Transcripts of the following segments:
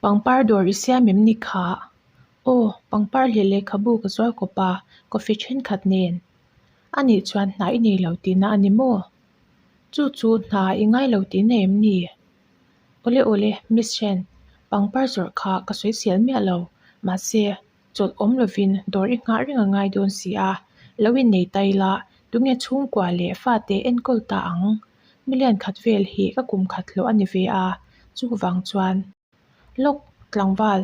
Pangpar dawr i siam em ni kha? Aw, pangpar leh lehkhabu ka zuar kawp a, coffee thenkhat nen. A nih chuan hna i nei lo tihna a ni maw? Chu chu hna i ngai lo tihna em ni? Awle awle, Miss Shen, pangpar zawrh kha ka sawi sial miah lo. Mahse, chawlh awm lovin dawr i nghah reng a ngai dawn si a, lo innei ta ila, tunge chhungkua leh fate enkawl ta ang? Million khat vel hi ka kum khat hlawh a ni ve a, chuvang chuan. Lawk, tlangval,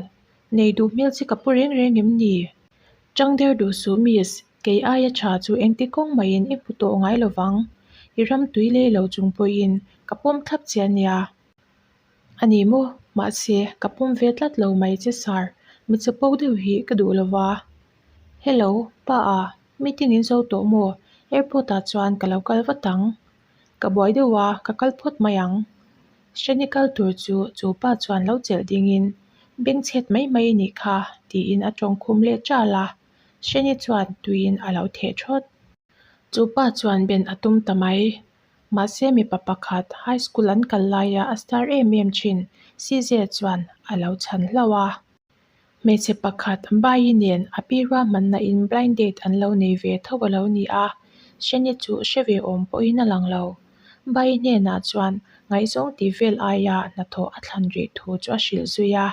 nei duh hmel chi ka pu reng reng em ni? Chang der duh suh miss, kei aia tha chu engti kawng maiin i hmu tawh ngai lovang. I ram tui lei lo chung pawhin ka pawm thlap che a nia. A ni maw? Mahse, ka pawm ve tlat lo mai che sir, mi chapo deuh hi ka duh lova. Hello, pa a, meeting in zo tawh maw? Airport ah chuan ka lo kal vat ang. Ka buai deuh a, ka kal phawt mai ang. Hreni kal tur chu chu pa chuan lo chelh dingin, Bengchhet mai mai i nih kha, tiin a tawng khum leh ṭal a. Hreni chuan tuiin a lo theh thawt. Chu pa chuan ben a tum ta mai. Mahse mipa pakhat high school an kal laia a star em em thin CJ chuan a lo chhan hlauh a. Hmeichhe pakhat Bayi nen a pi ruahmanna in blind date an lo nei ve tho a lo ni a, Shani chu hre ve awm pawhin a lang lo. Bayi hnenah chuan ngaihzawng tih vel aia hnathawh a thlan rih thu chu a hrilh zui a.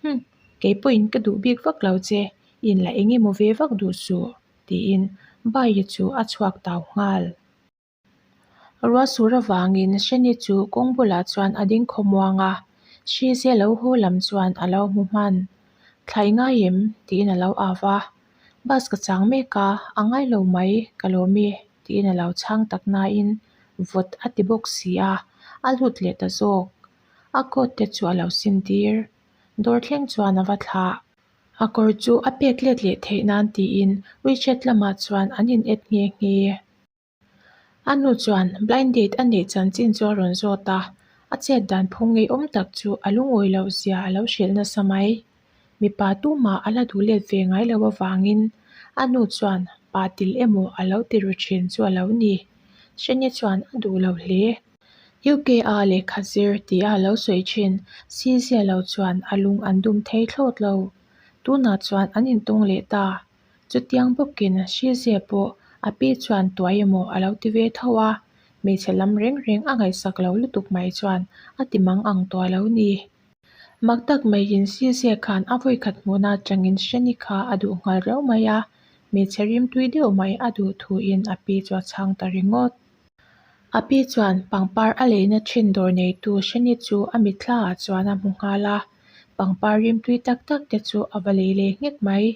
Hum, kei pawhin ka duh bik vak lo che, in la eng emaw ve vak duh suh, tiin Bayi chu a chhuak tau nghal. Ruah sur avangin Shani chu kawng bulah chuan a ding khawmuang a, Shize lo haw lam chuan a lo hmu hman. Thla i ngai em? tiin a lo au va. Bus ka chang mek a, a ngai lo mai, ka lawm e, tiin a lo chhang tak nain vawt a ti bawk si a, a lut leh ta zawk. A coat te chu a lo sin tir. Dawr thleng chuan a va thlah. A kawr chu a pek let leh theih nan tiin WeChat lamah chuan an in add nghe nghe. A nu chuan blind date a neih chanchin chu a rawn zawt a, a chet dan phung ngeiawm tak chu a lungawi loh zia a lo hrilh nasa mai. Mipa tumah a la duh let ve ngai lo avangin a nu chuan pa til emaw a lo ti ru thin chu a lo ni. Hreni chuan a duh lo hle. UK a lehkha zir tia a lo sawi thin si zia lo chuan a lung an dum thei thlawt lo. Tunah chuan an intawng leh ta. Chutiang bawkin Shizia pawh a pi chuan tuai emaw a lo ti ve tho a, hmeichhe lam reng reng a ngaihsak lo lutuk mai chuan a ti mang ang tawh lo ni. Mak tak maiin Shizia khan a vawikhat hmuhna atangin Shani kha a duh nghal reuh mai a, hmeichhe rimtui deuh mai a duh thuin a pi chu a chhang ta ringawt. A pi chuan pangpar a leina thin dawr neitu Shani chu a mitthla ah chuan a hmu nghal a, pangpar rimtui tak tak te chu a va lei leh nghek mai.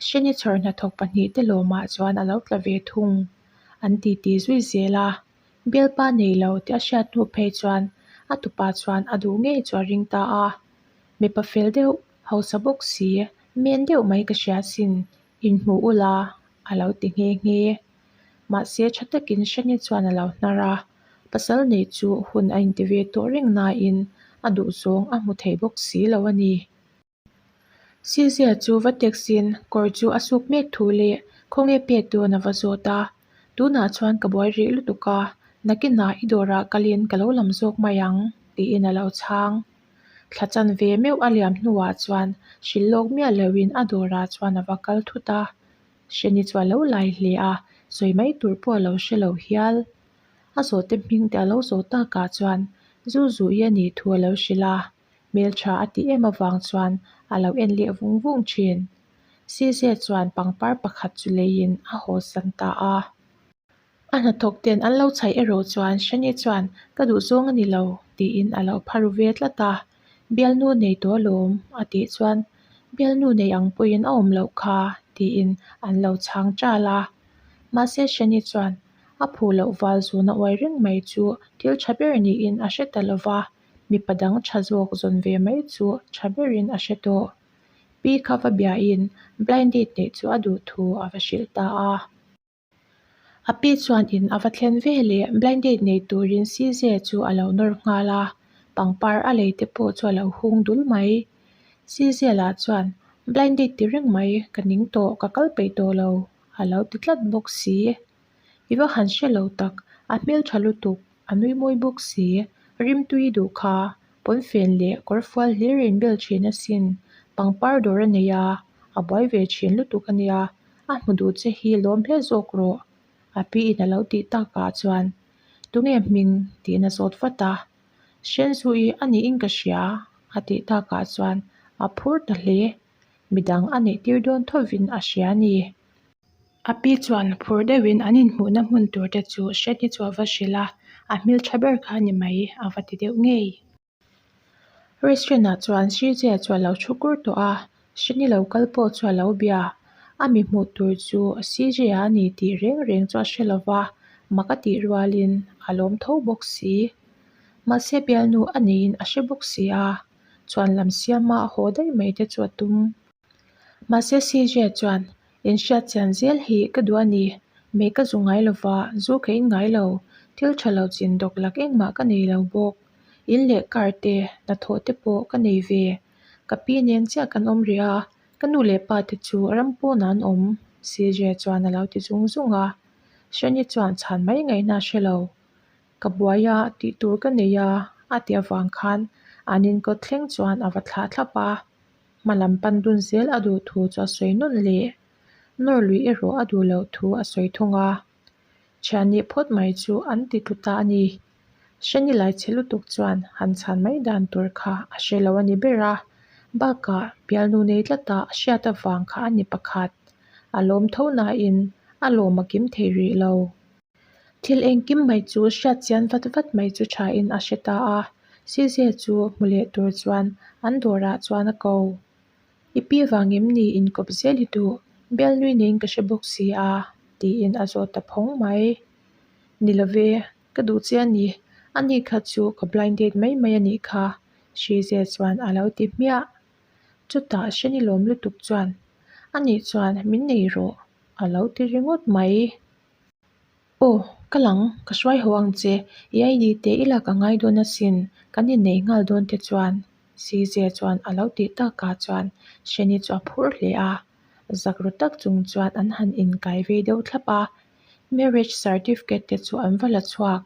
Hreni chhawr hnathawk pahnihte lawmah chuan a lo tla ve thung. An titi zui zel a, bialpa nei lo tih a hriat hnu phei chuan a tupa chuan a duh ngei chu a ring ta a. Mipa fel deuh, hausa bawk si, men deuh mai ka hria sin, inhmuh ula a lo ti nghe nghe. Mahse tha takin Hreni chuan a lo hnar a, pasal neih chu hun a inti ve tawh reng nain a duhzawng a hmu thei bawk si lo a ni. Sizia chu va text-in kawr chu a suk mek thu leh khawnge pek dawn a va zawt a, tunah chuan ka buai rih lutuk a, nakinah i dawrah kalin ka lo lam zawk mai ang tiin a lo chhang. Thla chan ve meuh a liam hnuah chuan hrilh lawk miah loin a dawrah chuan a va kal thut a, Hreni chu a lo lai hle a, sawi mai tur pawh a lo hre lo hial. A zawhte hming te a lo zawh takah chuan zu zu i a nih thu a lo hrilh a. Hmeltha a tih em avang chuan a lo en leh vung vung thin. CZ chuan pangpar pakhat chu leiin a haw san ta a. A hnathawk ten an lo chhaih erawh chuan Shani chuan ka duh zawng a ni lo tiin a lo pha ru ve tlat a. Bialnu nei tawh alawm a tih chuan bialnu nei ang pawhin a awm loh kha tiin an lo chhang ṭal a. Mahse Shani chuan a phuh loh val zuna uai reng mai chu thil ṭha ber niin a hre ta lova. Mipa dang tha zawk zawn ve mai chu tha berin a hre tawh. Pi kha va biain blind date neih chu a duh thu a va hrilh ta a. A pi chuan in a va thlen ve leh blind date nei turin CJ chu a lo nawr nghal a, pangpar a lei te pawh chu a lo hung dul mai. CJ lah chuan blind date ti reng mai ka ning tawh ka kal peih tawh lo a lo ti tlat bawk si. I va han hre lo tak, a hmeltha lutuk, a nui mawi bawk si, rimtui duh kha. Pawnfen leh kawrfual hlir a inbel thin asin. Pangpar dawr a nei a, a buai ve thin lutuk a nia. A hmu duh che hi lawm hle zawk rawh. A pi in a lo tih takah chuan, Tunge hming? tiin a zawt vat a. Hrenzu-i a niin ka hria a tih takah chuan a phur ta hle. Midang a neih tir dawn thovin a hria a ni. A pi chuan phur deuhin an inhmuhna hmun tur te chu Hreni chu a va hrilh a, a hmeltha ber kha a ni mai a va ti deuh ngei. Restaurant ah chuan Srijia chu a lo thu kur tawh a, Hreni lo kal pawh chu a lo bia. A mi hmuh tur chu Srijia a ni tih reng reng chu a hre lo va, mak a tih rualin a lawm tho bawk si. Mahse bialnu a neiin a hre bawk si a, chuan lam siama haw daih mai te chu a tum. Mahse CJ chuan, Inhriat chian zel hi ka duh a ni. Mei ka zu ngai lo va, zu ka in ngai lo. Thil tha lo chin dawk lak engmah ka nei lo bawk. In leh car te, hnathawh te pawh ka nei ve. Ka pi nen chiah kan awm rih a, ka nu leh pa te chu ram pawnah an awm, CJ chuan a lo ti zung zung a. Shani chuan chhan mai ngaihna a hre lo. Ka buai a, tih tur ka nei a, a ti avang khan an inkawt thleng chuan a va thlah thlap a. Hma lam pan dun zel a duh thu chu a sawi nawn leh. Nawr lui erawh a duh loh thu a sawi thung a. Thian nih phawt mai chu an ti tlu ta a ni. Hreni lai chhe lutuk chuan han chhan mai dan tur kha a hre lo a ni ber a. Bakah bialnu nei tlata a hriat avang kha a ni pakhat. A lawm tho nain a lawm a kim thei rih lo. Thil engkim mai chu hriat chian vat vat mai chu thain a hre ta a, Size chu hmu leh tur chuan an dawrah chuan a ko. I pi vang em ni inkawp zel hi duh, bialnui neiin ka hre bawk si a, tiin a zawt ta phawng mai. Ni love, ka duh che a ni, ani kha chu ka blind date mai mai a nih kha, Size chuan a lo ti hmiah. Chutah Hreni lawm lutuk chuan, Anih chuan min nei rawh, a lo ti ringawt mai. Aw, ka lang, ka hruai haw ang che, i ID te i lak a ngai dawn asin, kan innei nghal dawn te chuan CJ chuan a lo tih takah chuan Shani chu a phur hle a, zak ru tak chung chuan an han inkai vei deuh thlap a, marriage certificate te chu an va la chhuak,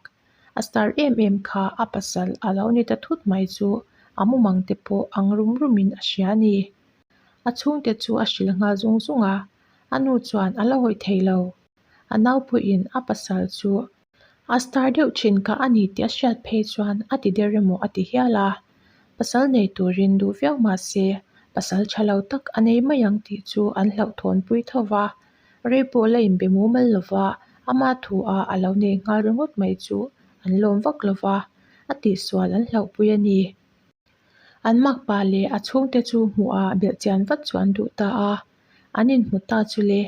a star em em kha a pasal a lo ni ta thut mai chu a mumang te pawh ang rum rumin a hria a ni. A chhungte chu a hrilh nghal zung zung a, a nu chuan a la hawih thei lo. A naupuiin a pasal chu a star deuh thin kha a ni tih a hriat phei chuan a ti der emaw a ti hial a. Pasal nei turin duh viau mah se pasal tha lo tak a nei mai ang tih chu an hlauhthawnpui tho va. Rei pawh la inbe mumal lo va, ama thu a a lo nei nghal ringawt mai chu an lawm vak lo va, a tihsual an hlauhpui a ni. An makpa leh a chhungte chu hmuhah belhchian vat chu an duh ta a. An inhmu ta chu le,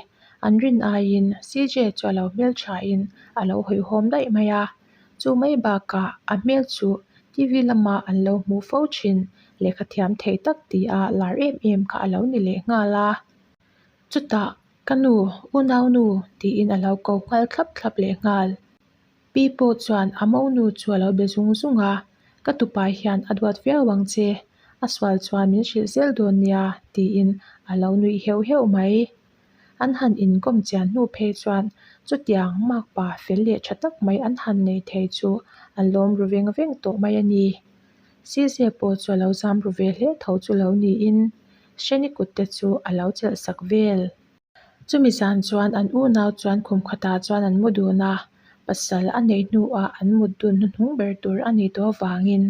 an rin aiin CJ chu a lo hmel thain a lo hawihhawm daih mai a. Chu mai bakah a hmel chu TV lama an lo hmuh fo thin lehkha thiam thei tak tia lar em em kha a lo ni leh nghal a. Chutah, Ka nu, unaunu tiin a lo ko nghal thlap thlap leh nghal. Pi pawh chuan a monu chu a lo be zung zung a, Ka tupa hian a duat viau ang che, a sual chuan min hrilh zel dawn nia, tiin a lo nuih heuh heuh mai. An han inkawm chian hnu phei chuan chutiang makpa fel leh tha tak mai an han nei thei chu an lawm ru veng veng tawh mai a ni. Size pawh chu a lo zam ru ve hle tho chu lo niin Hreni kut te chu a lo chelh sak vel. Chumi zan chuan an unau chuan khum khatah chuan an mu dun a, pasal a neih hnuah an mut dun hnuhnung ber tur a nih tawh avangin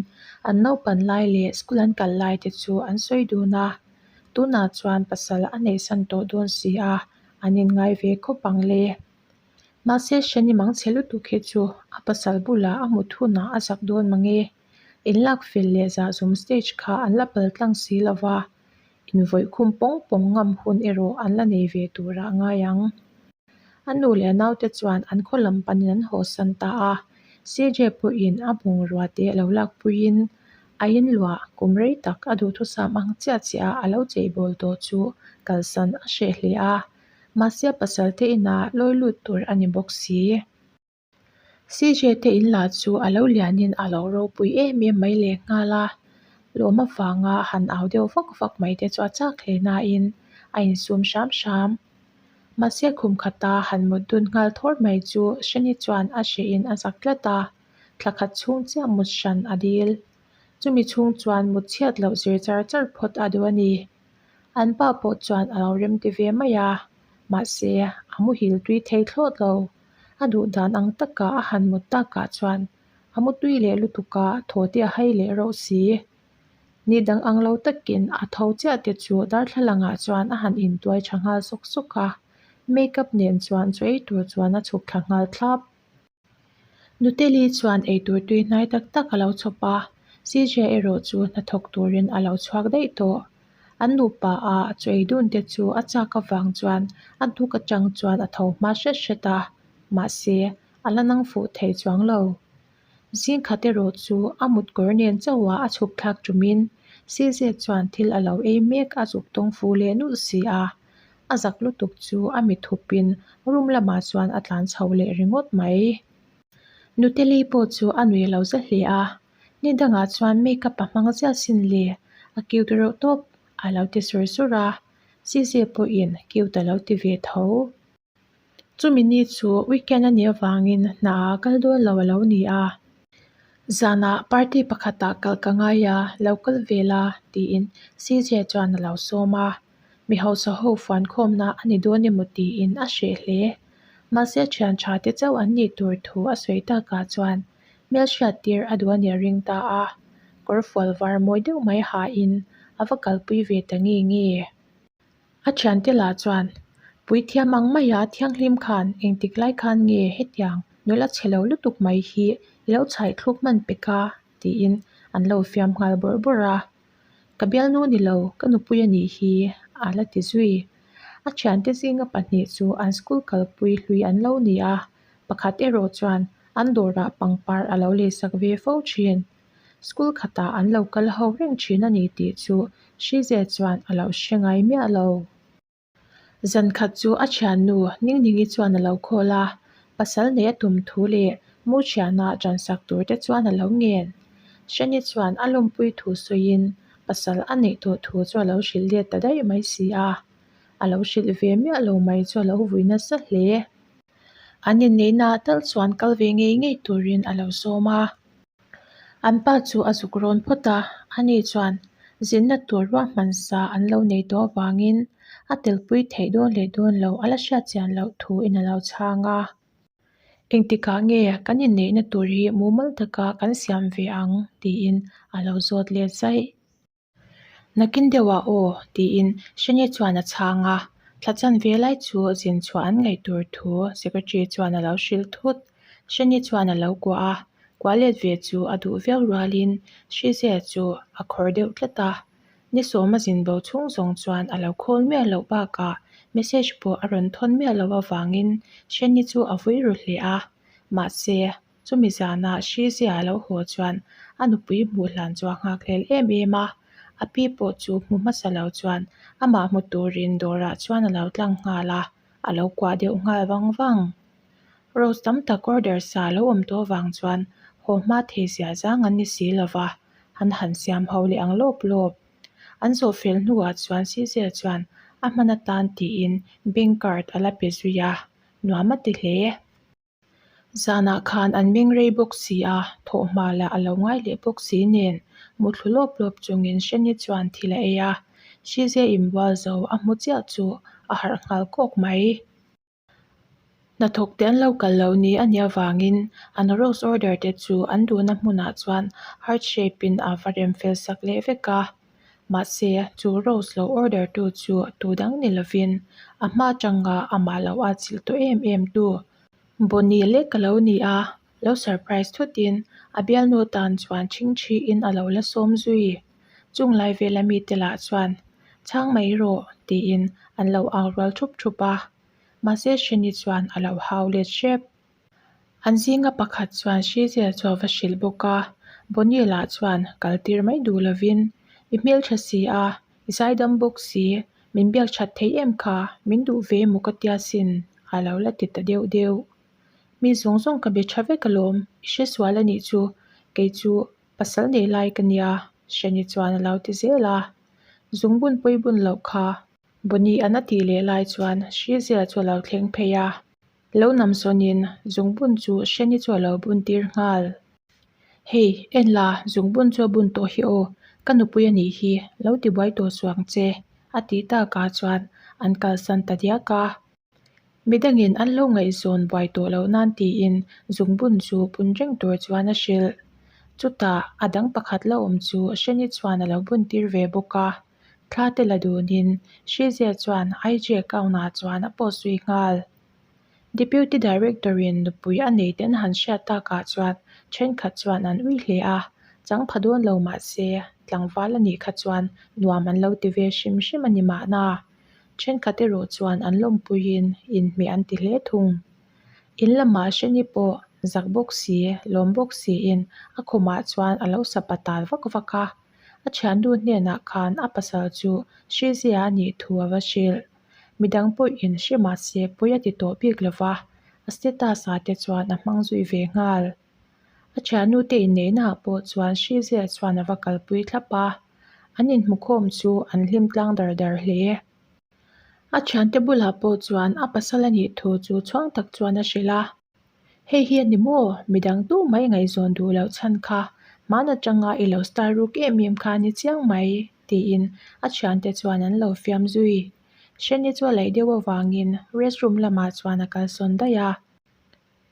an naupan lai leh school an kal lai te chu an sawi dun a. Tunah chuan pasal a neihsan tawh dawn si a, an inngai ve khawp ang le. Mahse Hreni mangchhe lutuk hi chu a pasal bulah a mut hunah a zak dawn mange. Inlak fel leh zahzum stage kha an la pal tlang si lova. Invawih khum pawng pawng ngam hun erawh an la nei ve turah a ngai ang. A nu leh a naute chuan an khaw lam panin an hawsan ta a, CJ pawhin a bungrua te lo lakpuiin a inluah kum rei tak a duhthusam ang chiah chiah a lo cheibawl tawh chu kalsan a hreh hle a, mahse a pasal te inah lawi lut tur a ni bawk si. CJ te in lah chu a lo lianin a lo ropui em em mai leh nghal a, lawm avanga han au deuh vak vak mai te chu a chak hle nain a insum hram hram. Mahse khum khata han mut dun nghal thawr mai chu Hreni chuan a hrehin a zak tlat a, thla khat chhung chiah mut hran a dil. Chumi chhung chuan mut chhiat loh zir char char phawt a duh a ni. An pa pawh chuan a lo remti ve mai a, mahse a muhil tui thei thlawt lo. A duh dan ang taka a han mut takah chuan a mu tui leh lutuk a, thaw te a hai leh reuh si. Ni dang ang lo takin a tho chiah te chu darthlalangah chuan a han intuai tha nghal sawk sawk a, makeup nen chuan chaw ei tur chuan a chhuk thla nghal thlap. Nuteli chuan eitur tui hnai tak tak a lo chhawp a, Sijia erawh chu hnathawk turin a lo chhuak daih tawh. An nupa a chaw ei dun te chu a chak avang chuan a hnuk atang chuan a tho hma hret hret a, mahse a la nang fuh thei chuang lo. Zing khat erawh chu a mut kawr nen chauha a chhuk thlak tumin Sijia chuan thil a lo ei mek a zuk tawng fu leh nulh si a. A zak lutuk chu a mit hupin room lamah chuan a tlan chho leh ringawt mai. Nuteli pawh chu a nui lo za hle a, ni dangah chuan makeup a hmang ziah sin le, a cute reuh tawp a lo ti sur sur a, Zizi pawhin cute a lo ti ve tho. Chumi ni chu weekend a nih avangin hna ah kal dawn lo a lo ni a, zanah party pakhatah kal ka ngai a, lo kal ve la tiin CJ chuan a lo sawm a, mi hausa ho fuan khawmna a ni dawn emaw tiin a hreh hle. Mahse thian tha te chauh an nih tur thu a sawi takah chuan hmelhriat tir a duh a nih a ring ta a, kawrfual var mawi deuh mai hain a va kalpui ve ta nge nge. A thiante lah chuan, Puithiam ang maia thianghlim khan engtik lai khan nge hetiang nula chhe lo lutuk mai hi i lo chhaih thluk hman pek a? tiin an lo fiam nghal bawrh bawrh a. Ka bialnu ni lo, ka nupui a nih hi a la ti zui. A thiante zinga pahnih chu an school kalpui hlui an lo ni a, pakhat erawh chuan an dawrah pangpar a lo leisak ve fo thin. School khatah an lo kal ho reng thin a ni tih chu Hrize chuan a lo hre ngai miah lo. Zan khat chu a thiannu Ningningi chuan a lo call a, pasal nei a tum thu leh mu thiana tansak tur te chuan a lo ngen. Hreni chuan a lawmpui thu sawiin pasal a neih tawh thu chu a lo hrilh let ta daih mai si a, a lo hrilh ve miah lo mai chu a lo vui nasa hle. An inneihnaah tal chuan kal ve ngei ngei turin a lo sawm a. An pa chu a zuk rawn phawt a, ani chuan zinna tur ruahman sa an lo nei tawh avangin a telpui theih dawn leh dawn lo a la hriat chian loh thu in a lo chhang a. Engtikah nge kan inneihna tur hi mumal taka kan siam ve ang? tiin a lo zawt let zaih. Nakin deuhah aw, tiin Shani chuan a chhang a, thla chan ve lai chu zin chhuah an ngaih tur thu Secretary chuan a lo hrilh thut. Shani chuan a lo kuah a, kuah let ve chu a duh viau rualin Shizia chu a khawr deuh tlat a. Ni sawm a zin bo chhung zawng chuan a lo khawl miah loh bakah message pawh a rawn thawn miah loh avangin Shani chu a vui ru hle a, mahse Chumi zanah Shizia a lo haw chuan a nupui hmuh hlan chu a nghak hlel em em a, a pi pawh chu hmu hmasa lo chuan amah hmu turin dawrah chuan a lo tlang nghal a, a lo kuah deuh nghal vang vang. Rose tam tak order sa a lo awm tawh vang chuan haw hma thei zia zang an ni si lo va, an han siam ho leh ang lawp lawp. An zawh fel hnuah chuan Shizia chuan a hman atan tiin bank card a la pe zui a, nuam a ti hle. Zanah khan an meng rei bawk si a, thawhhma lah a lo ngai leh bawk si nen muthlu lawp lawp chungin Hreni chuan thil a ei a, Hrize inbual zo a hmu chiah chu a harh nghal kawk mai. Hnathawk te an lo kal lo ni a nih avangin an rose order te chu an duhna hmunah chuan heart shape in a va rem fel sak leh vek a. Mahse, chu rose lo order tu chu tu dang ni lovin a hma atanga amah lo atchilh tawh em em tu Bonnie lek ka lo ni a, lo surprise thutin a bialnu tan chuan chhingchhiin a lo la sawm zui. Chung lai vela mite lah chuan, Chhang mai rawh, tiin an lo au rual thup thup a. Mahse Shani chuan a lo hau let hrep. An zinga pakhat chuan Shizia chu a va hrilh bawk a, Bonnie lah chuan kal tir mai duh lovin, I hmeltha si a, i zaidam bawk si, min biak that thei em kha, min duh ve emaw ka tia sin, a lo la ti ta deuh deuh. Mi zawng zawng ka be tha vek alawm, i hre sual a nih chu, kei chu pasal nei lai ka nia, Shani chuan a lo ti zel a. Zungbun pawi bun loh kha, Bonnie an a tih leh lai chuan Shizia chu a lo thleng phei a. Lo nam sawnin zungbun chu Shani chu a lo bun tir nghal. Hei, en la, zungbun chu a bun tawh hi aw, ka nupui a nih hi, lo tibuai tawh suh ang che, a tih takah chuan an kalsan ta diak a. Midangin an lo ngaihzawn buai tawh loh nan tiin zungbun chu bun reng tur chuan a hrilh. Chutah a dang pakhat la awm chu Hreni chuan a lo bun tir ve bawk a. Thla te la dunin Hrizia chuan IG account ah chuan a post zui nghal. Deputy Director in nupui a nei te an han hriat takah chuan thenkhat chuan an ui hle a, chang pha dawn lo mah se tlangval a nih kha chuan nuam an lo ti ve hrim hrim a ni mahna. Thenkhat erawh chuan an lawmpuiin inhmeh an ti hle thung. In lamah Hreni pawh zak bawk si, lawm bawk siin a khumah chuan a lo sapa tal vak vak a. A thiannu hnenah khan a pasal chu Hrizia a nih thu a va hrilh. Midang pawhin hre mah se pawi a ti tawh bik lo va, a status ah te chuan a hmang zui ve nghal. A thiannu te inneihnaah pawh chuan Hrizia chuan a va kalpui thlap a. An inhmukhawm chu an hlim tlang dar dar hle. A thiante bulah pawh chuan a pasal a nih thu chu chhuang tak chuan a hrilh a. Hei hi a ni maw? Midang tu mai ngaihzawn duh loh chhan kha hman atanga i lo star ruk em em kha a ni chiang mai, tiin a thiante chuan an lo fiam zui. Hreni chu a laih deuh avangin restroom lamah chuan a kalsawn daih a.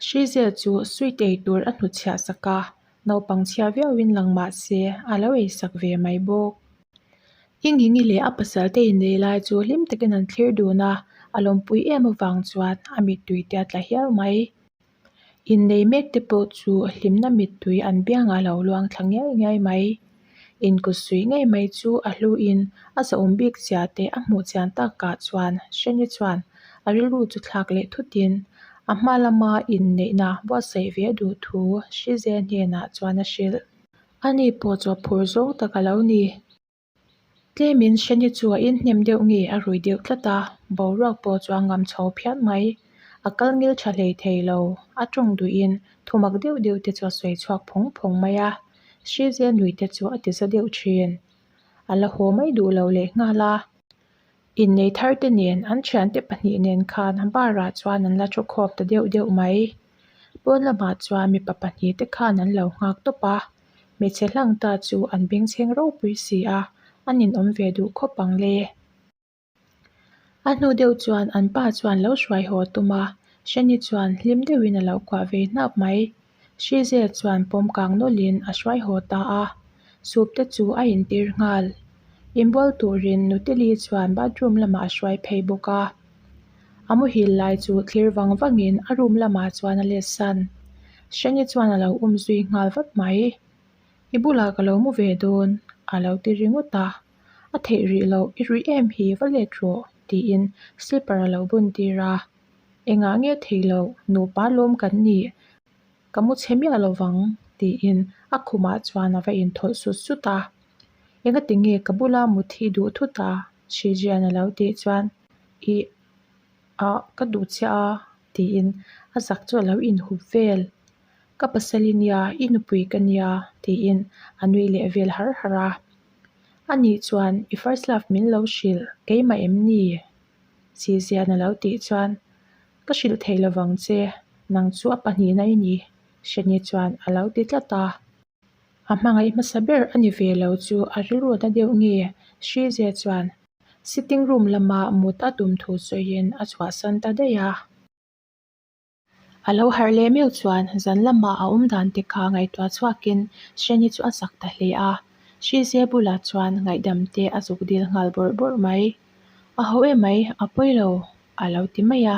Hrizel chu sweet ei tur a hnutchhiah sak a, naupang chhia viauin lang mah se a lo ei sak ve mai bawk. I Ngingi leh a pasal te innei lai chu hlim takin an thlir dun a, a lawmpui em avang chuan a mittui te a tla hial mai. Innei mek te pawh chu hlimna mittui an biangah a lo luang thla ngiai ngiai mai. Inkut suih ngei mai chu a hluin a zahawm bik zia te a hmuh chian takah chuan Hreni chuan a rilru chu thlak leh thutin a hma lama inneihna buatsaih ve a duh thu Hrizel hnenah chuan a hrilh. Ani pawh chu a phur zawng tak a lo ni. Tlemin Hreni chu a inhnem deuh nge a rui deuh tlat a, boruak pawh chu a ngam chho phian mai. A kal ngil tha hlei thei lo, a tawng duhin thumak deuh deuh te chu a sawi chhuak phawng phawng mai a, Hrizel nui te chu a ti za deuh thin. A la haw mai duh lo leh nghal a. Innei thar te nen an thiante pahnih nen khan bar ah chuan an la thu khawp ta deuh deuh mai. Pawn lamah chuan mipa pahnih te khan an lo nghak tawp a, hmeichhe hlang ta chu an bengchheng ropui si a, an inawm ve duh khawp ang le. A hnu deuh chuan an pa chuan lo hruai haw a tum a, Hreni chuan hlim deuhin a lo kuah ve hnap mai. Hrizel chuan pawm kang nawlhin a hruai haw ta a, soup te chu a intir nghal. Inbual turin Nuteli chuan bathroom lamah a hruai phei bawk a. A muhil lai chu thlir vang vangin a room lamah chuan a let san. Hreni chuan a lo um zui nghal vat mai. I bulah ka lo mu ve dawn, a lo ti ringawt a. A theih rih loh, i ruih em hi va let rawh, tiin slipper a lo bun tir a. Engah nge theih loh, nupa lawm kan nih, ka mu chhe miah lo vang, tiin a khumah chuan a va inthawlh sut sut a. Engati nge ka bula mut hi duh thut a? Hrijian a lo tih chuan, Ih, ah, ka duh chiah a, tiin a zak chu a lo inhup vel. Ka pasal i nia, i nupui ka nia, tiin a nui leh vel har har a. Anih chuan i first love min lo hrilh, keimah em ni? Sizian a lo tih chuan, Ka hrilh thei lovang che, nang chu a pahnihna i ni, Hreni chuan a lo ti tlat a. A hmangaih hmasa ber a ni ve lo chu a rilru na deuh nge? Hrize chuan sitting room lama mut a tum thu sawiin a chhuahsan ta daih a. A lo harh leh meuh chuan zan lamah a awm dan te kha ngaihtuah chhuakin Hreni chu a zak ta hle a. Hrize bulah chuan ngaihdam te a zuk dil nghal bawrh bawrh mai. A ho em mai, a pawi lo, a lo ti mai a,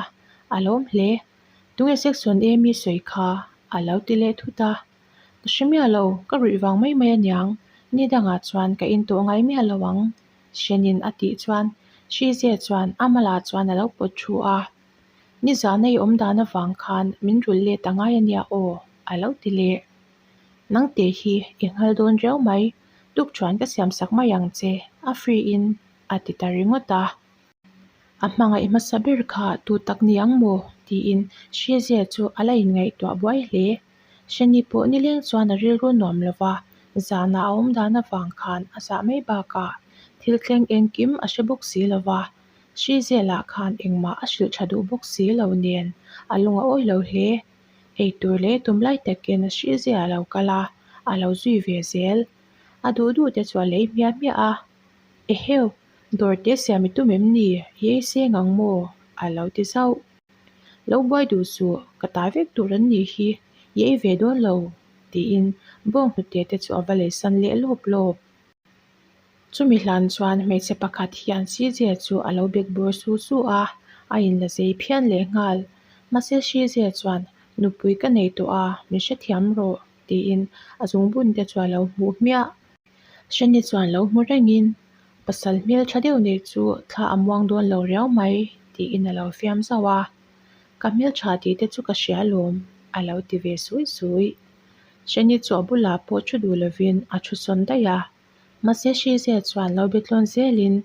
a lawm hle. Tunge section A mi sawi kha? a lo ti leh thut a. Ka hre miah lo, ka ruih vang mai mai aniang, ni dangah chuan ka in tawh ngai miah lo ang, Hrenin a tih chuan Hrize chuan a malah chuan a lo pawt thu a. Nizan a i awm dan avang khan min rulh let a ngai ania aw, a lo ti leh. Nang te hi i nghal dawn riau mai, tuk chuan ka siam sak mai ang che, a free in a ti ta ringawt a. A hmangaih hmasa ber kha tu tak ni ang maw? tiin Hrize chu a la inngaihtuah buai hle. Hreni pawh nileng chuan a rilru nuam lo va, zanah a awm dan avang khan a zah mai bakah thil thleng engkim a hre bawk si lo va, Hrizelah khan engmah a hrilh tha duh bawk si lo nen a lung a awi lo hle. Eitur leh tum lai takin Hrize a lo kal a, a lo zui ve zel. A duh duh te chu a lei hmiah hmiah a. Eheu, dawr te siam i tum em ni? I ei seng ang maw? A lo ti zauh. Lo buai duh suh, ka ta vek tur an nih hi, i ei ve dawn lo, tiin bawnghnute te chu a va leisan leh lawp lawp. Chumi hlan chuan hmeichhe pakhat hian Shizia chu a lo bek bawr su su a, a inla zei phian leh nghal. Mahse Shizia chuan, Nupui ka nei tawh a, min hrethiam rawh, tiin a zungbun te chu a lo hmuh hmiah. Shani chuan lo hmu rengin, Pasal hmel tha deuh nei chu thla a muang dawn lo riau mai, tiin a lo fiam zauh a. Ka hmel tha tih te chu ka hria alawm, a lo ti ve sui sui. Shani chu a bulah pawh thu duh lovin a thu sawn daih a. Mahse Shizia chuan lo be tlawn zelin,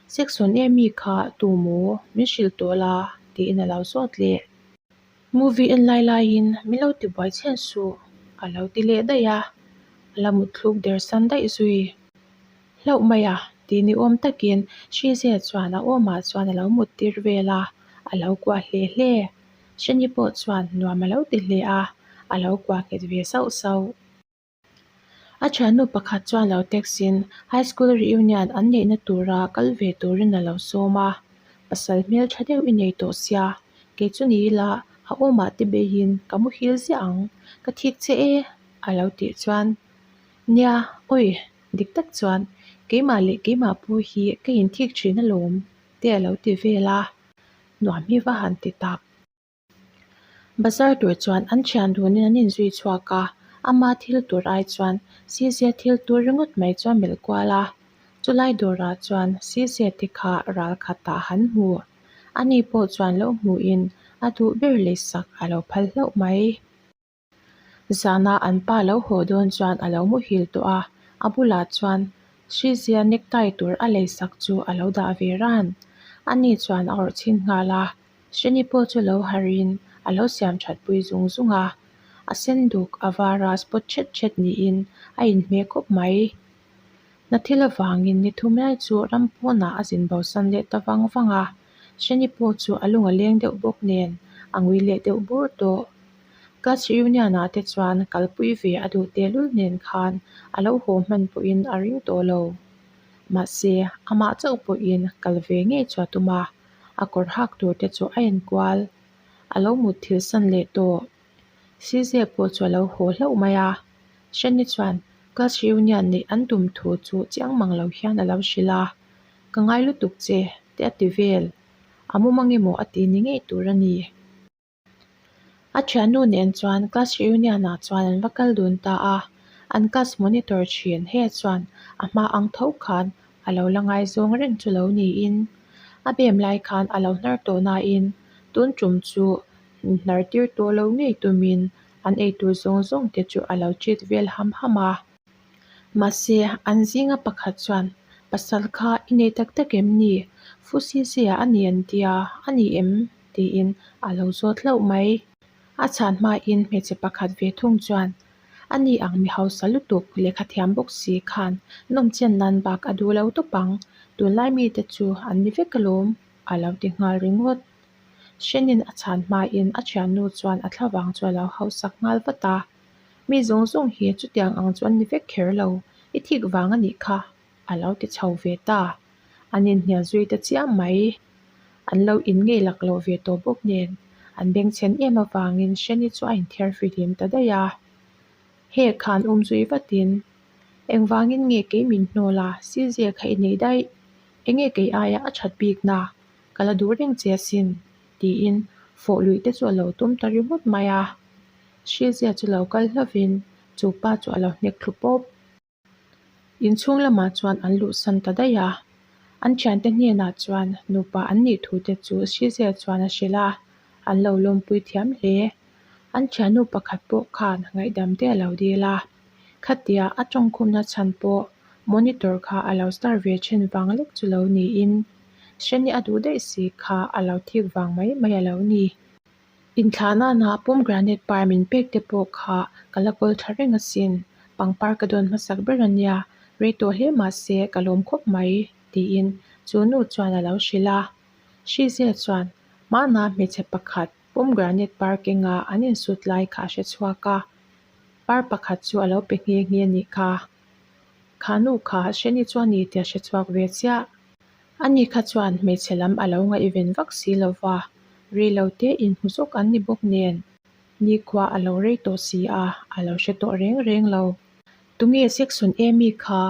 Section A mi kha tu maw? Min hrilh tawh la, tiin a lo zawt leh. Movie en lai laiin min lo ti buai chhen suh, a lo ti leh daih a. A la mutthluk der san daih zui. Hlauh mai a, ti ni awm takin Shizia chuan a awmah chuan a lo mut tir vel a, a lo kuah hle hle. Shani pawh chuan nuam a lo ti hle a, a lo kuah nghet ve sauh sauh. A thiannu pakhat chuan lo text in high school reunion an neihna tura kal ve turin a lo sawm a, pasal hmel tha deuh i nei tawh sia, kei chu ni ila a awmah te beiin ka muhil ziah ang, ka thik che e a lo tih chuan nia awi dik tak chuan keimah leh keimah pawh hi ka inthik thin alawm te a lo ti vel a, nuam hi va han ti tak. Bazar tur chuan an thian dunin an inzui chhuak a, ama thil tur ai chuan Sizia thil tur ringawt mai chuan melh kual a. Chulai dawrah chuan Sizia te kha ral khatah han hmu. Ani pawh chuan lo hmuhin a duh ber leisak a lo phal hlauh mai. Zana an pa lo haw dawn chuan a lo muhil tawh a, a bulah chuan Hrizia necktie tur a leisak chu a lo dah ve ran. Ani chuan a awrh chhin nghal a, Hreni pawh chu lo harhin a lo siam that pui zung zung a, a sen duk a vara spot thet thet niin a inhmeh khawp mai. Hna thil avangin ni thum lai chu ram pawnah a zin bosan leh ta vang vang a, Hreni pawh chu a lung a leng deuh bawk nen a ngui leh deuh bur tawh. Class reunion ah te chuan kalpui ve a duh tehlul nen khan a lo haw hman pawhin a ring tawh lo. Mahse, amah chauh pawhin kal ve ngei chu a tum a, a kawr hak tur te chu a enkual. A lo mut thil san leh tawh. Sizia pawh chu a lo haw hlauh mai a. Shani chuan class reunion neih an tum thu chu chiang mang lo hian a lo hrilh a, Ka ngai lutuk che, te a ti vel. A mumang emaw a ti ni ngei tur a ni. A thiannu nen chuan class reunion ah chuan an va kal dun ta a, an class monitor thin he chuan a hma ang tho khan a lo la ngaizawng reng chu lo niin a bem lai khan a lo hnar tawh nain tun tum chu hnar tir tawh lo ngei tumin an eitur zawng zawng te chu a lo treat vel ham ham a. Mahse, an zinga pakhat chuan, Pasal kha i nei tak tak em ni? Fusizia a ni an tia, a ni em? tiin a lo zawt hlauh mai. A chhan hmain hmeichhe pakhat ve thung chuan, A ni ang mi hausa lutuk lehkha thiam bawk si khan nawmchen nan bak a duh lo tawp ang, tunlai mite chu an ni vek alawm, a lo ti nghal ringawt. Hrenin a chhan hmain a thiannu chuan a thlavang chu a lo hausak nghal vat a. Mi zawng zawng hi chutiang ang chu an ni vek kher lo, i thik vang a nih kha, a lo ti chho ve ta. An inhnial zui ta chiam mai. An lo in ngei lak loh ve tawh bawk nen, an bengchhen em avangin Hreni chu a inthiar fihlim ta daih a. He khan um zui vatin, Engvangin nge kei min hnawl a, Sizia kha i nei daih? Enge kei aia a that bikna? Ka la duh reng che asin, tiin fawh luih te chu a lo tum ta ringawt mai a. Hrizia chu lo kal hlovin chu pa chu a lo hnek thlu pawp. Inchhung lamah chuan an luhsan ta daih a, an thiante hnenah chuan nupa an nih thu te chu Hrizia chuan a hrilh a, an lo lawmpui thiam hle. An thiannu pakhat pawh khan ngaihdam te a lo dil a, khatia a tawngkhumna chhan pawh monitor kha a lo star ve thin vang lek chu lo niin Hreni a duh daih si kha a lo thik vang mai mai a lo ni. Inthlah nana pomegranate par min pek te pawh kha ka la kawl tha reng asin, pangpar ka dawn hmasak ber a nia, rei tawh hle mahse ka lawm khawp mai, tiin chu nu chuan a lo hrilh a. Hrizia chuan hmana hmeichhe pakhat pomegranate par kenga an insut lai kha a hre chhuak a. Par pakhat chu a lo pe nghe nghe a nih kha. Kha nu kha Sheni chu a ni tih a hre chhuak ve chiah. Ani kha chuan hmeichhe lam a lo ngaihven vak si lo va, rei lo te inhmu zawk an ni bawk nen nikhua a lo rei tawh si a, a lo hre tawh reng reng lo. Tunge Section Amy kha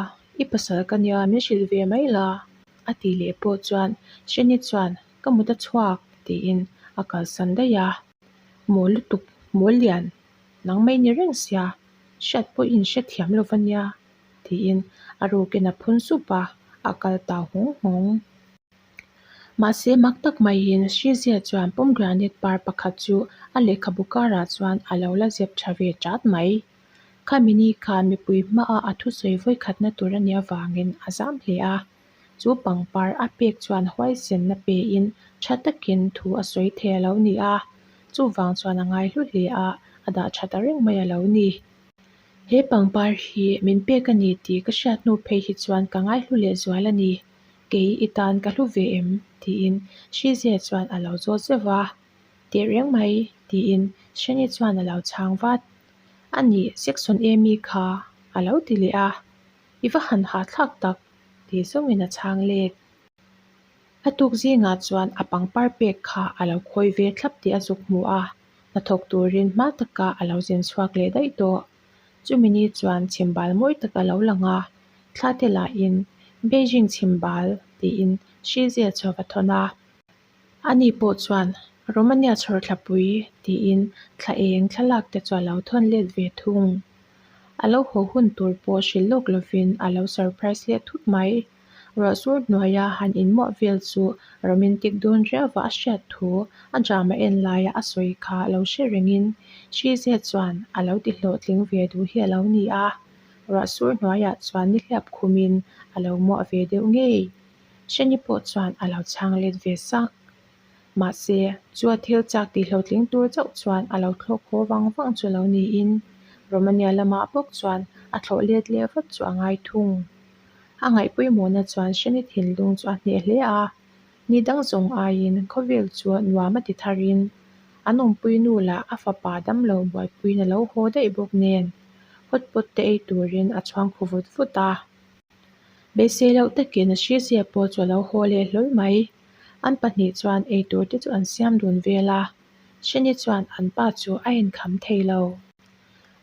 i pasal ka nia min hrilh ve mai la? a tih leh pawh chuan Sheni chuan ka mut a chhuak tiin a kalsan daih a. Mawl lutuk, mawl lian, nang mai ni reng sia, hriat pawh in hre thiam lo va nia tiin a rukin a phun sup a, a kal tau nghawng nghawng. Mahse mak tak maiin Shizia chuan pomegranate par pakhat chu a lehkhabu karah chuan a lo la zep tha ve chat mai. Khami ni khan mipui hmaah a thusawi vawikhatna tur a nih avangin a zam hle a. Chu pangpar a pek chuan huaisenna pein tha takin thu a sawi thei a lo ni a, chuvang chuan a ngaihlu hle a, a dah tha ta reng mai a lo ni. He pangpar hi min pek a ni tih ka hriat hnu phei hi chuan ka ngaihlu leh zual a ni, kei i tan ka hlu ve em? tiin Shizia chuan a lo zawt zeuh va. Teh reng mai, tiin Shani chuan a lo chhang vat. A nih, Section Amy kha a lo ti leh a, i va han hahthlak tak, tih zawngin a chhang let. A tuk zingah chuan a pangpar pek kha a lo khawi ve thlap tih a zuk hmu a, hnathawk turin hma taka a lo zin chhuak leh daih tawh. Chumi ni chuan chhimbal mawi tak a lo lang a, thla te lahin Beijing chhimbal tiin Shizia chu a va thawn a. Ani pawh chuan Romania chhawrthlapui tiin thla eng thlalak te chu a lo thawn let ve thung. A lo haw hun tur pawh hrilh lawk lovin a lo surprise leh thut mai. Ruahsur hnuaia han inmuah vel chu romantic dawn riauva a hriat thu a drama en laia a sawi kha lo hre rengin Shizia chuan a lo ti hlawhtling ve duh hi a lo ni a. Ruahsur hnuaiah chuan nihliap khumin a lo muah ve deuh ngei. Shani pawh chuan a lo chhang let ve sak. Mahse, chu a thil chak tih hlawhtling tur chauh chuan a lo thlawk haw vang vang chu lo niin Romania lamah bawk chuan a thlawh let leh vat chu a ngai thung. A ngaihpawimawhna chuan Shani thinlung chu a hneh hle a, ni dang zawng aiin khawvel chu nuam a ti tharin an awmpui nu lah a fapa damlo buaipuiin a lo haw daih bawk nen hot pot te ei turin a chhuang khu vut vut a. Beisei loh takin Shizia pawh chu a lo haw leh hlawl mai. An pahnih chuan eitur te chu an siam dun vel a, Shani chuan an pa chu a inkham thei lo.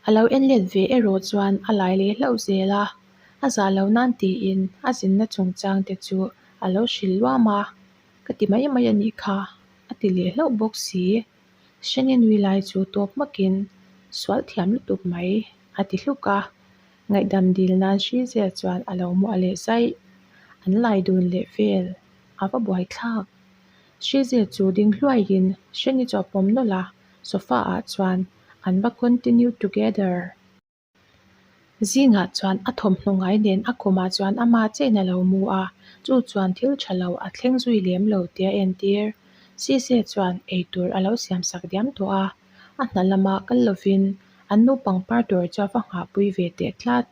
A lo en let ve erawh chuan a lai leh hlauh zel a, a zah lo nan tiin a zinna chungchang te chu a lo hrilh luam a, ka ti mai mai a nih kha, a ti leh hlauh bawk si. Shani nui lai chu tawp hmakin sual thiam lutuk mai a ti hluk a. Ngaihdam dil nan Shizia chuan a lo muah leh zaih. An lai dun leh vel. A va buai thlak. Shizia chu ding hluaiin Shani chu a pawm nawlh a, sofa ah chuan an va continue together. Zingah chuan a thawmhnaw ngai nen a khumah chuan ama chein a lo mu a, chu chuan thil tha lo a thleng zui lem lo tih a entir. Shizia chuan eitur a lo siamsak diam tawh a, a hna lama kal lovin an nu pangpar tur chu a va nghahpui ve teh tlat.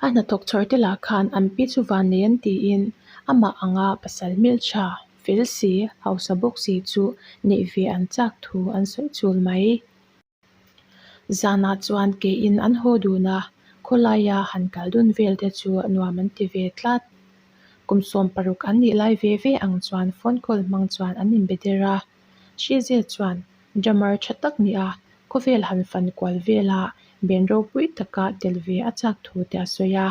A hnathawk chhawr te lah khan an pi chu van nei an tiin amah anga pasal hmeltha, fel si, hausa bawk si chu neih ve an chak thu an sawi chul mai. Zanah chuan keiin an haw dun a, khawlaia han kal dun vel te chu nuam an ti ve tlat. Kum 16 an nih lai ve ve ang chuan phone call hmang chuan an inbe der a. Shizia chuan Drummer tha tak nia khawvel han fan kual vela ben ropui taka tel ve a chak thu te a sawi a.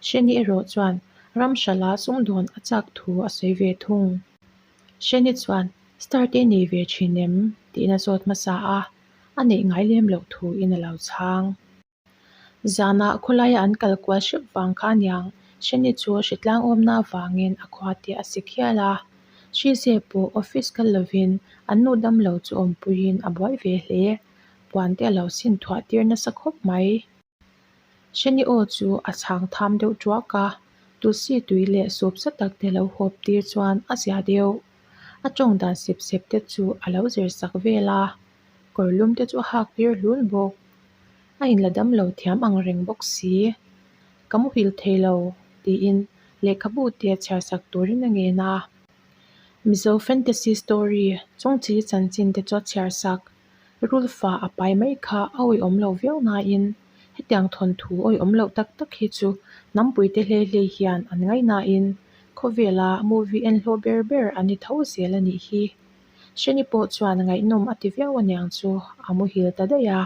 Sheni erawh chuan ram hrala sumdawn a chak thu a sawi ve thung. Sheni chuan star te nei ve thin em? tiin a zawt hmasa a, a neih ngai lem loh thu in a lo chhang. Zanah khawlaia an kal kual hrep vang kha aniang, Shani chu hritlang awmna avangin a khua te a sik hial a. Hrize pawh office kal lovin an nu damlo chu awmpuiin a buai ve hle. Puan te a lo sin thuah tir nasa khawp mai. Shani aw chu a chhang tham deuh tuak a, tulsi tui leh sup sa tak te lo hawp tir chuan a zia deuh. A tawng dan sep sep te chu a lo zir sak vel a. Kawr lum te chu a hak tir hlul bawk. A inla dam lo thiam ang reng bawk si. Ka muhil thei lo, tiin lehkhabu te chhiar sak turin a ngen a. Mizo fantasy story chungchi chanchin te chu a chhiar sak. Rulfa a pai mai kha a awihawm lo viau nain hetiang thawnthu awihawm loh tak tak hi chu hnampuite hlei hlei hian an ngaihnain khawvela movie en hlawh ber ber an ni tho zel a nih hi. Hreni pawh chuan ngaihnawm a ti viau aniang chu a muhil ta daih a.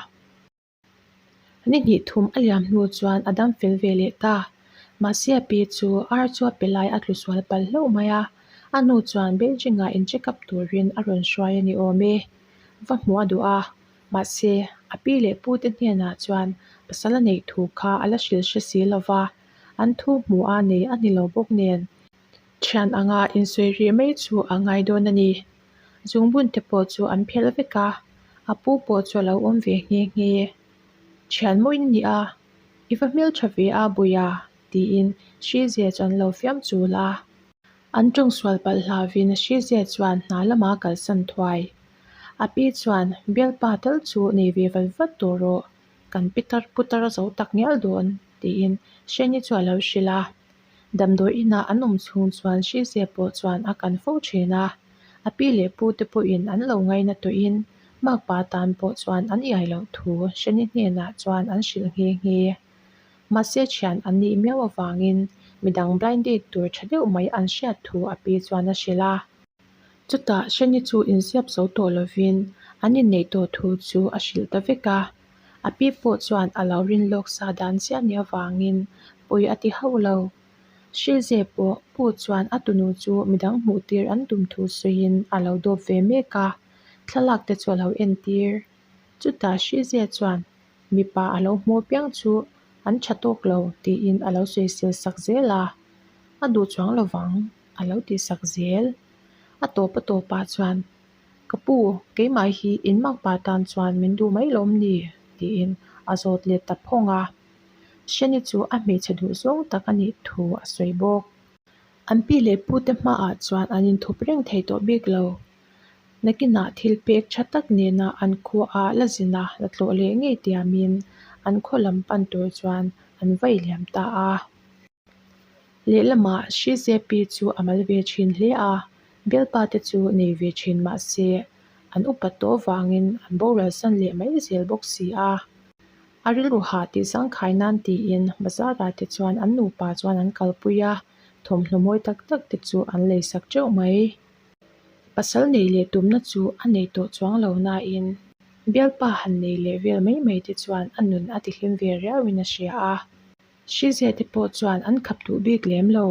Ni hnih thum a liam hnu chuan a dam fel ve leh ta. Mahse a pi chu ar chu a pe lai a tlu sual palh hlauh mai a, a nu chuan Beijing-ah in check up turin a rawn hruai a ni awm e. Va hmuh a duh a, mahse a pi leh pu te hnenah chuan pasal a neih thu kha a la hrilh hre si lo va, an thu hmuh a nei a ni lo bawk nen. Thian anga insawi rih mai chu a ngai dawn a ni. Zungbun te pawh chu an phelh vek a, a pu pawh chu a lo awm ve nghe nghe. Thian maw in nia, i va hmeltha ve a Buia tiin Hrizia chu an lo fiam chul a. An tawng sual palh hlauvin Hrizia chuan hna lama kalsan thuai. A pi chuan bialpa tal chu nei ve vat vat tawh rawh, kan pitar putar zo tak ngial dawn tiin Hreni chu a lo hrilh a. Damdawi inah an awm chhung chuan Hrizia pawh chuan a kan fo thin a, a pi leh pu te pawhin an lo ngaina tawhin makpa tan pawh chuan an iai loh thu Hreni hnenah chuan an hrilh nghe nghe. Mahse thian an nih miau avangin midang blind date tur tha deuh mai an hriat thu a pi chuan a hrilh a. Chutah Hreni chu inziap zo tawh lovin an inneih tawh thu chu a hrilh ta vek a. A pi pawh chuan a lo rin lawk sa dan chiah ni avangin pawi a ti hauh lo. Hrilze pawh pu chuan a tunu chu midang hmuh tir an tum thu sawiin a lo dawp ve mek a, thlalak te chu a lo entir. Chutah Hrilze chuan mipa a lo hmuh piang chu an tha tawk lo tiin a lo sawisel sak zel a, a duh chuang lovang a lo tih sak zel. A tawp a tawpah chuan Ka pu, keimah hi in makpa tan chuan min duh mai lawm ni? tiin a zawt let ta phawng a. Hreni chu a hmeichhe duh zawng tak a nih thu a sawi bawk. An pi leh pute hmaah chuan an inthup reng thei tawh bik lo. Nakinah thil pek tha tak nena an khuaah la zin a, la tlawh leh ngei tiamin an khaw lam pan tur chuan an vaih liam ta a. Lehlamah Hrizepi chu a mal ve thin hle a, bialpa te chu nei ve thin mah se an upat tawh avangin an boral san leh mai zel bawk si a. A rilru hah tih zangkhai nan tiin bazarah te chuan an nupa chuan an kalpui a, thawmhnaw mawi tak tak te chu an lei sak teuh mai. Pasal nei leh tumna chu a nei tawh chuang lo nain bialpa han nei leh vel mai mai te chuan a nun a tihlim ve riauin a hria a. Hrizia te pawh chuan an khap duh bik lem lo.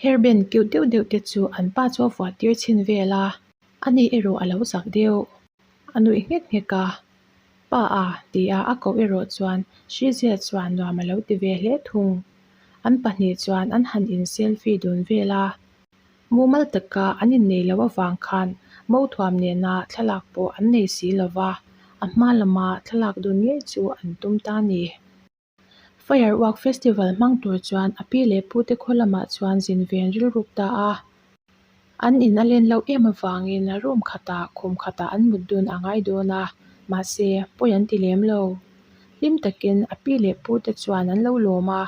Hairband cute deuh deuh te chu an pa chu a vuah tir chhin vel a, ani erawh a lo zak deuh. A nuih nghek nghek a, Pa a tia a koh erawh chuan Hrizia chuan nuam a lo ti ve hle thung. An pahnih chuan an han in selfie dun vel a, mumal taka an innei loh avang khan Mothuam nena thlalak pawh an nei si lova, a hma lama thlalak dun ngei chu an tum ta a ni. Firework festival hmang tur chuan a pi leh pute khaw lamah chuan zin ve an rilruk ta a. An in a len loh em avangin room khatah khum khatah an mut dun a ngai dawn a, mahse pawi an ti lem lo. Hlim takin a pi leh pute chuan an lo lawm a,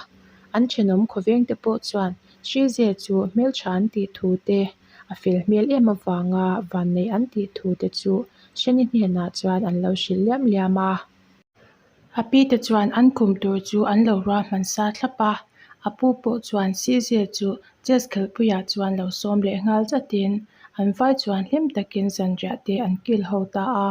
an thenawm khawveng te pawh chuan Hrize chu hmeltha an tih thu te, a fel hmel em avanga vanneih an tih thu te chu Hreni hnenah chuan an lo hrilh liam liam a. A pi te chuan an khum tur chu an lo ruahman sa thlap a, a pu pawh chuan Sizia chu chess khelhpuiah chuan lo sawm leh nghal zatin an vai chuan hlim takin zanriah te an kil ho ta a.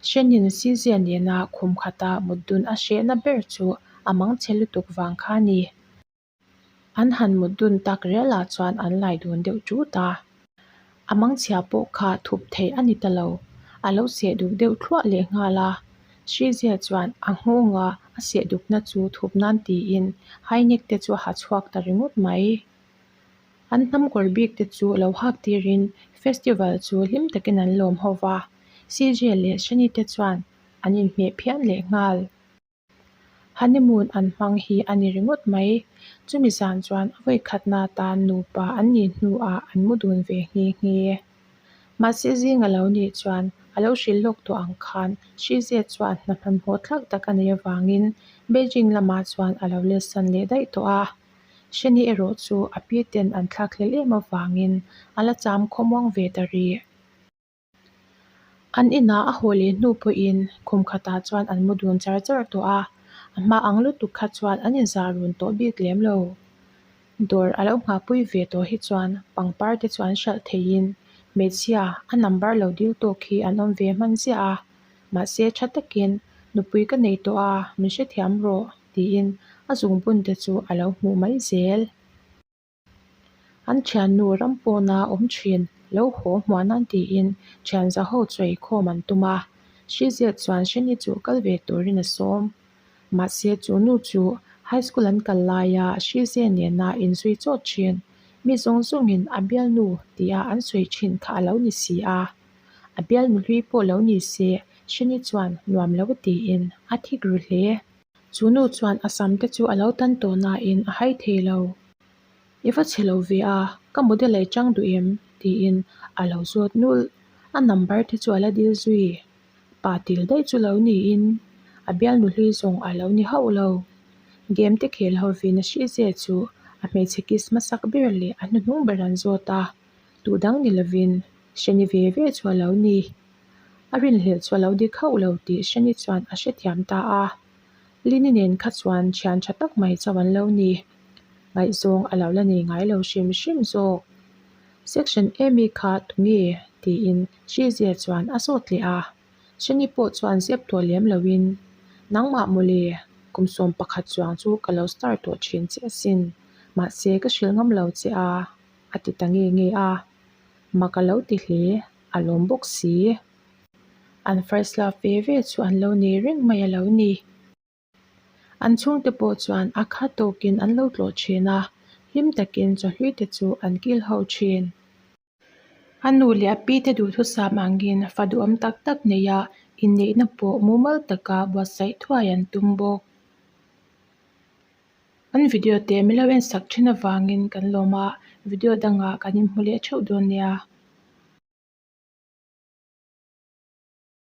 Hrenin Sizia nena khum khata mut dun a hrehna ber chu a mangchhe lutuk vang kha a ni. An han mut dun tak rialah chuan an lai dun deuh ṭut a. A mangchhia pawh kha thup theih a ni ta lo. A lo seh duk deuh thluah leh nghal a. Hrizia chuan a nghawnga a seh dukna chu thup nan tiin high neck te chu a ha chhuak ta ringawt mai. An hnam kawr bik te chu lo hak tirin festival chu hlim takin an lawm ho va. CJ leh Shani te chuan an inhmeh phian leh nghal. Honeymoon an hmang hi a ni ringawt mai. Chumi zan chuan a vawikhatna atan nupa an nih hnuah an mu dun ve nghe nghe. Mahse zing a lo nih chuan a lo hrilh lawk tawh ang khan Shizia chuan hna hmanhmawh thlak tak a neih avangin Beijing lamah chuan a lo let san leh daih tawh a. Sheni erawh chu a pi ten an thlak hlel em avangin a la cham khawmuang ve ta rih. An inah a haw leh hnu pawhin khum khatah chuan an mu dun char char tawh a, a hma ang lutuk kha chuan an inzah run tawh bik lem lo. Dawr a lo nghahpui ve tawh hi chuan pangpar te chu an hralh theiin hmeichhia a number lo dil tawk hi an awm ve hman ziah a, mahse tha takin nupui ka nei tawh a, min hrethiam rawh tiin a zungbun te chu a lo hmuh mai zel. An thiannu ram pawna awm thin lo haw hmuah nan tiin thian za ho chu eikhawm an tum a, Hriziat chuan Hreni chu kal ve turin a sawm. Mahse chu nu chu high school an kal laia Hrize nena inzui chawt thin, mi zawng zawngin a bialnu tia an sawi thin kha a lo ni si a. A bialnu hlui pawh lo ni se Hreni chuan nuam lo tiin a thik ru hle. Chu nu chuan a sam te chu a lo tan tawh nain a hai thei lo. I va chhe lo ve a, ka model ei chang duh em? tiin a lo zawt nulh. A number te chu a la dil zui. Pa til daih chu lo niin a bialnu hlui zawng a lo ni hauh lo. Game te khel hovin a hrize chu a hmeichhe kiss hmasak ber leh a hnuhnung ber an zawt a, duh dang ni lovin hreni ve ve chu a lo ni. A rinhlelh chu a lo dik hauh lo tih Hreni chuan a hrethiam ta a. Lini nen kha chuan thian tha tak mai chauh an lo ni. Ngaihzawng a lo la nei ngai lo hrim hrim zawk. Section Amy kha tunge? tiin Hrizia chuan a zawt leh a. Hreni pawh chuan zep tawh lem loin, Nangmah mawle, kum 11 chuang chu ka lo star tawh thin che asin. Mahse ka hrilh ngam lo che a, a ti ta nge nge a. Mak a lo ti hle. A lawm bawk si. An first love ve ve chu an lo nei reng mai a lo ni. An chhungte pawh chuan a khat tawkin an lo tlawh thin a, hlim takin chawhlui te chu an kil ho thin. A nu leh a pi te duhthusam angin fa duhawm tak tak neia inneihna pawh mumal taka buatsaih thuai an tum bawk. An video te min lo en sak thin avangin kan lawm a, video dangah kan inhmu leh theuh dawn nia.